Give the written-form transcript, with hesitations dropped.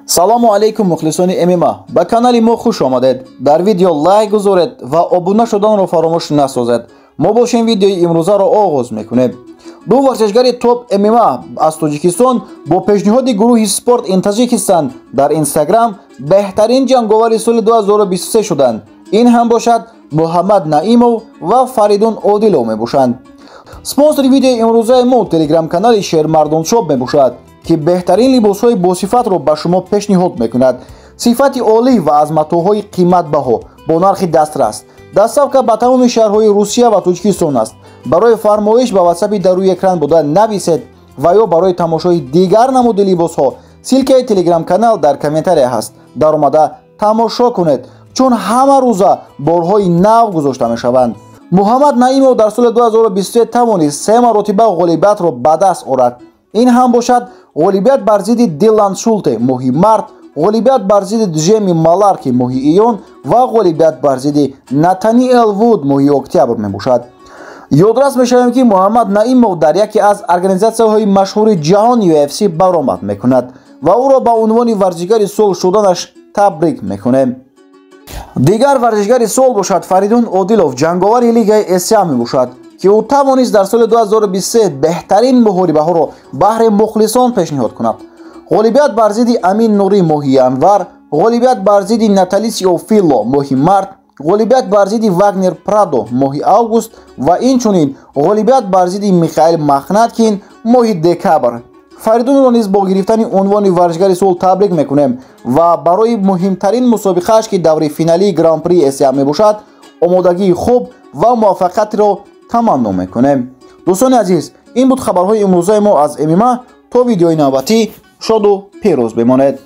Салому алейкум, мухлисони ММА, ба канали мо хуш омадед. Дар видео лайк гузоред ва обуна шуданро фаромӯш насозед. Мо бошем, видеои имрӯзаро оғоз мекунем. Ду варзишгари топ ММА аз Тоҷикистон бо пешниҳоди гурӯҳи Спорт ин Таҷикистон дар Инстаграм беҳтарин ҷанговари соли 2023 шуданд. Ин ҳам бошад Муҳаммад Наимов ва Фаридун Одилов мебошанд. Спонсори видеои имрӯзаи мо телеграм-канали Шермардоншоп мебошад, ки беҳтарин либосҳои босифатро ба шумо пешниҳод мекунад. Сифати олӣ ва аз матоъҳои қиматбаҳо бо нархи дастрас. Доставка ба тамоми шаҳрҳои Русия ва Тоҷикистон аст. Барои фармоиш ба ватсапи дар рӯи экран буда нависед ва ё барои тамошои дигар намуди либосҳо ссылка и телеграм-канал дар комментария ҳаст. Даромада тамошо кунед, чун ҳама рӯза борҳои нав гузошта мешаванд. Муҳаммад Наимов дар соли 2023 тавонист се маротиба ғолибиятро ба даст орад. Ин ҳам бошад ғолибият бар зидди Дилан Шулте моҳи март, ғолибият бар зидди Джеми Маларки моҳи июн ва ғолибият бар зидди Натаниэл Вуд моҳи октябр мебошад. Ёдрас мешавем, ки Муҳаммад Наимов дар яке аз организатсияҳои машҳури ҷаҳон, UFC, баромад мекунад ва ӯро ба унвони варзишгари сол шуданаш табрик мекунем. Дигар варзишгари сол бошад Фаридун Одилов, ҷанговари лигаи ЭСА мебошад, ки ӯ тавонист дар соли 2023 беҳтарин муҳорибаҳоро баҳри мухлисон пешниҳод кунад. Ғолибият бар зидди Амин Нурӣ моҳи январ, ғолибият бар зидди Наталисио Филло моҳи март, ғолибият бар зидди Вагнер Прадо моҳи август ва инчунин ғолибият бар зидди Михаил Махнаткин моҳи декабр. Фаридунро низ бо гирифтани унвони варзишгари сол табрик мекунем ва барои муҳимтарин мусобиқааш, ки даври финалии Гран-при ЭСА мебошад, омодагии хуб ва муваффақиятро таманно мекунем. Дӯстони азиз, ин буд хабарҳои имрӯзаи мо аз ММА. То видеои навбатӣ шоду пирӯз бимонед.